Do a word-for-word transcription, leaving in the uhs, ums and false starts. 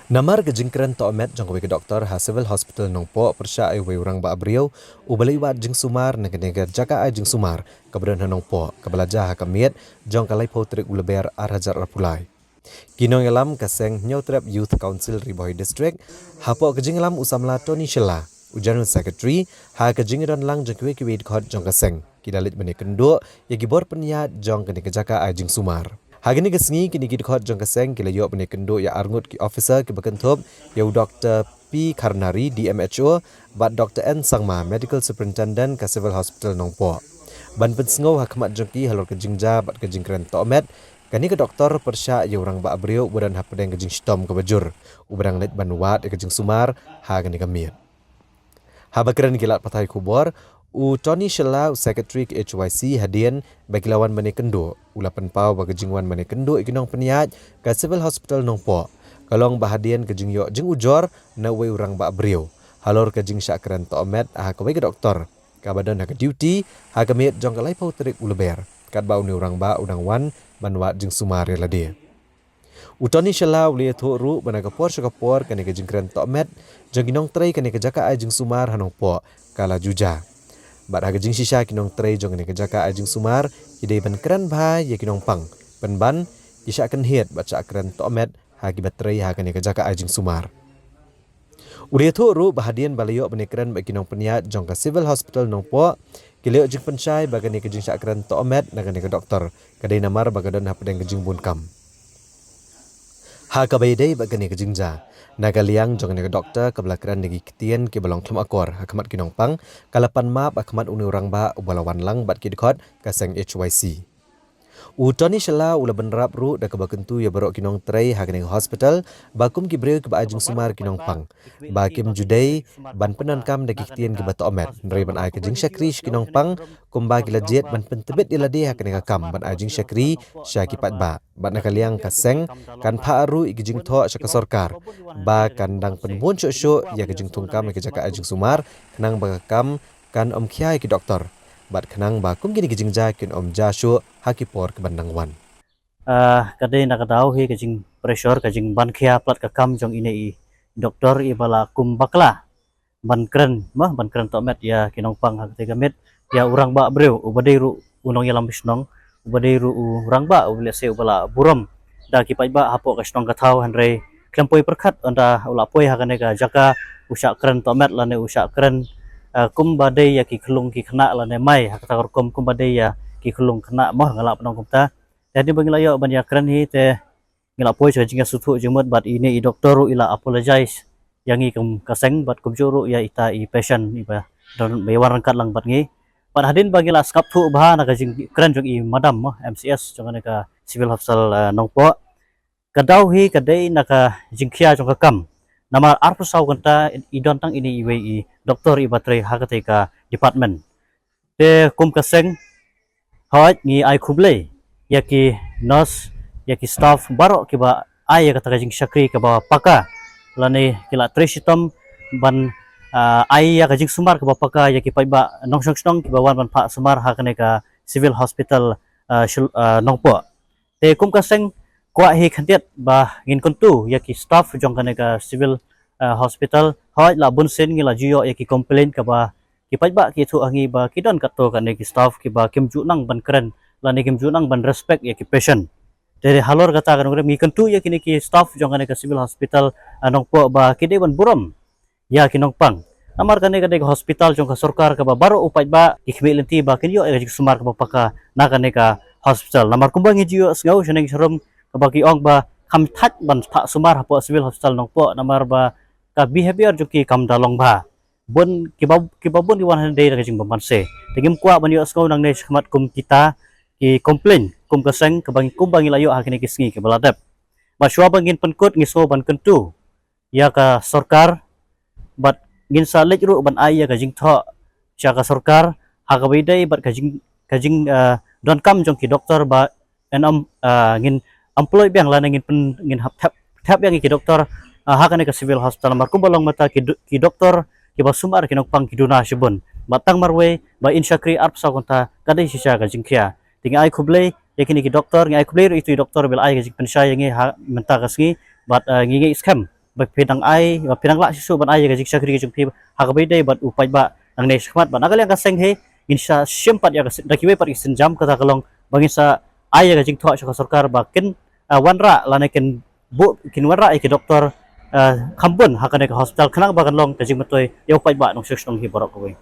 Namar ka jingkren tohmet jong kawei ka doktor ha Civil Hospital Nongpoh pyrshah ïa uwei u rangbah briew uba la ïoh wad jingsumar na kane ka jaka ai jingsumar kaba don ha Nongpoh, kaba la jia ha ka miet jong ka laiphew tarik u Lber ar hajar arphew lai. Ki nongïalam ka seng Hynñiewtrep Youth Council Ri Bhoi District, hapoh ka jingïalam u samla Tony Shylla, u General Secretary, ha ka jingdon lang jong kiwei kiwei dkhot jong ka seng, ki la leit ban ïakynduh ïa ki bor pynïaid jong kane ka jaka ai jingsumar. Ha kane ka sngi kine ki dkhot jong ka seng ki la ïoh ban ïakynduh ïa arngut ki officer kiba kynthup ïa u Doktor P Kharnari, D M H O, bad Doktor N Sangma, Medical Superintendent ka Civil Hospital Nongpoh, ban pynsngew ha khmat jong ki halor ka jingjia bad ka jingkren tohmet kane ka doktor pyrshah ïa u rangbah briew uba don hapdeng ka jingshitom kaba jur, uba dang leit ban wad ïa ka jingsumar ha kane ka miet. Haba kren ki lad pathai khubor, u Tony Shylla, u Secretary ka H Y C, hadien ba ki la wan ban ïakynduh, u la pynpaw ba ka jingwan ban ïakynduh ïa ki nongpynïaid ka Civil Hospital Nongpoh ka long ba hadien ka jingïoh jingujor na uwei u rangbah briew halor ka jingshah kren tohmet ha kawei ka doktor kaba don ha ka duty ha ka miet jong ka laiphew tarik u Lber, katba une u rangbah u dang wan ban wad jingsumar ïa lade. U Tony Shylla u la ïathuh ruh ba na ka por sha ka por kane ka jingkren tohmet jong ki nongtrei kane ka jaka ai jingsumar ha Nongpoh ka la ju jia. Bad ha ka jingshisha ki nongtrei jong kane ka jaka ai jingsumar ki dei ban kren bha ïa ki nongpang, pynban ki shah kynhied bad shah kren tohmet ha kiba trei ha kane ka jaka ai jingsumar. U la ïathuh ruh ba hadien ba la ïoh ban ïakren bad ki nongpynïaid jong ka Civil Hospital Nongpoh, ki la ïoh jingpynshai ba kane ka jingshah kren tohmet na kane ka doktor ka dei namar ba ka don hapdeng ka jingbun kam. Ha kaba ïadei bad kane ka jingjia, na ka liang jong kane ka doktor kaba la kren da ki ktien kiba long khlem akor ha khmat ki nongpang, ka la pan map ha khmat une u rangbah uba la wan lang bad ki dkhot ka seng H Y C. U Tony Shylla u la bynrap ruh da kaba kyntu ïa baroh ki nongtrei ha kane ka hospital ba kum ki briew kiba ai jingsumar ki nongpang, ba kim ju dei ban pyndonkam da ki ktien kiba tohmet, hynrei ban ai ka jingshakri sha ki nongpang kumba ki la jied ban pyntbit ïa lade ha kane ka kam ban ai jingshakri sha ki paidbah. Bad na ka liang ka seng kan phah ruh ïa ki jingthoh sha ka sorkar ba kan dang pynbun shuh shuh ïa ka jingthung kam ïa ka jaka ai jingsumar, khnang ba ka kam kan ym khia ïa ki doktor, bad khnang ba kum kine ki jingjia kin ym jia shuh ha ki por kiban dang wan. Ah, ka dei na ka daw hi ka jingpressure, ka jingban khia palat ka kam jong ine i doktor iba la kum bakla ban kren, mo, ban kren tohmet ïa ki nongpang ha katei ka miet, ïa u rangbah briew uba dei ruh u nongïalam shnong, uba dei ruh u rangbah uba lehse uba la burom da ki paidbah hapoh ka shnong ka thaw, hynrei khlem poi pyrkhat ynda u la poi ha kane ka jaka u shah kren tohmet lane u shah kren, eh, kumba dei ïa ki khyllung ki khynnah lane mai ha kata ka rukom kumba dei ïa ki khyllung khynnah, mo, nga lah ban ong kumta. Te hadien ba ngi la ïoh ban ïakren hi te ngi la poi sha ka jingïasngewthuh jingmut bad ine i doktor ruh i la apologize ïa ngi kum ka seng bad kumjuh ruh ïa ita i patient iba don ba ïa wan ryngkat lang bad ngi. Bad hadien ba ngi la sngap thuh bha na ka jingkren jong i madam, mo, M C S jong kane ka Civil Hospital, eh, Nongpoh, ka daw hi ka dei na ka jingkhia jong ka kam. Namar arphew saw kynta i don tang ine iwei i doktor iba trei ha katei ka department. Te kum ka seng, hooid ngi ai khublei ïa ki nurse, ïa ki staff baroh kiba ai ïa kata ka jingshakri kaba paka lane ki la trei shitom ban, ah, ai ïa ka jingsumar kaba paka ïa ki paidbah nongshong shnong kiba wan ban phah sumar ha kane ka Civil Hospital, ah, Shil-, ah, Nongpoh. Te kum ka seng kwah hi khyndiat ba ngin kyntu ïa ki staff jong kane ka Civil, eh, Hospital. Hooid la bun sien ngi la ju ïoh ïa ki complain kaba ki paidbah ki ïathuh ha ngi ba ki don katto katne ki staff kiba kim ju nang ban kren lane kim ju nang ban respect ïa ki patient. Te halor kata ka nongrim ngi kyntu ïa kine ki staff jong kane ka Civil Hospital, eh, Nongpoh ba ki dei ban burom ïa ki nongpang. Namar kane ka dei ka hospital jong ka sorkar kaba baroh u paidbah ki khmih lynti ba kin ïoh ïa ka jingsumar kaba paka na kane ka hospital. Namar kumba ngi ju ïohsngew shaneng sharum kaba ki ong ba kham thait ban phah sumar hapoh Civil Hospital Nongpoh namar ba ka behavior jong ki kam da long bha. Bun kiba, kiba bun ki wan hangne da ka jingbymman se. Te ngim kwah ban ïohsngew nangne shakhmat kum kita ki complain kum ka seng kaba ngi, kumba ngi la ïoh ha kine ki sngi kiba la dep. Bad shuwa ba ngin pynkut ngi sngew ban kyntu ïa ka sorkar bad ngin sa leit ruh ban ai ïa ka jingthoh sha ka sorkar ha kaba ïadei bad ka jing, ka jing, eh, donkam jong ki doktor ba yn ym, eh, ngin employ biang lane ngin pyn, ngin hap thep, thep biang ïa ki doktor, eh, ha kane ka Civil Hospital namar kumba long mynta ki do-, ki doktor kiba sumar ki nongpang ki duna shibun. Bad tang marwei ba in shakri arphew saw kynta ka dei shisha ka jingkhia. Te ngi ai khublei ïa kine ki doktor, ngi ai khublei ruh ïa itu i doktor ba la ai ka jingpynshai ïa ngi ha mynta ka sngi bad, eh, ngi ngeit skhem ba phi dang ai, ba phi dang lah shisha ban ai ïa ka jingshakri ka jong phi ha kaba ïadei bad u paidbah nangne shakhmat. Bad na ka liang ka seng hi ngin sa shim pat ïa ka syn-, da kiwei pat ki sienjam, kata ka long ba ngin sa ai ïa ka jingthoh sha ka sorkar ba kin, ah, wanrah lane kin buh, kin wanrah ïa ki doktor, ah, kham bun ha kane ka hospital khnang ba kan long ka jingmyntoi ïa u paidbah nongshong shnong hi baroh kawei.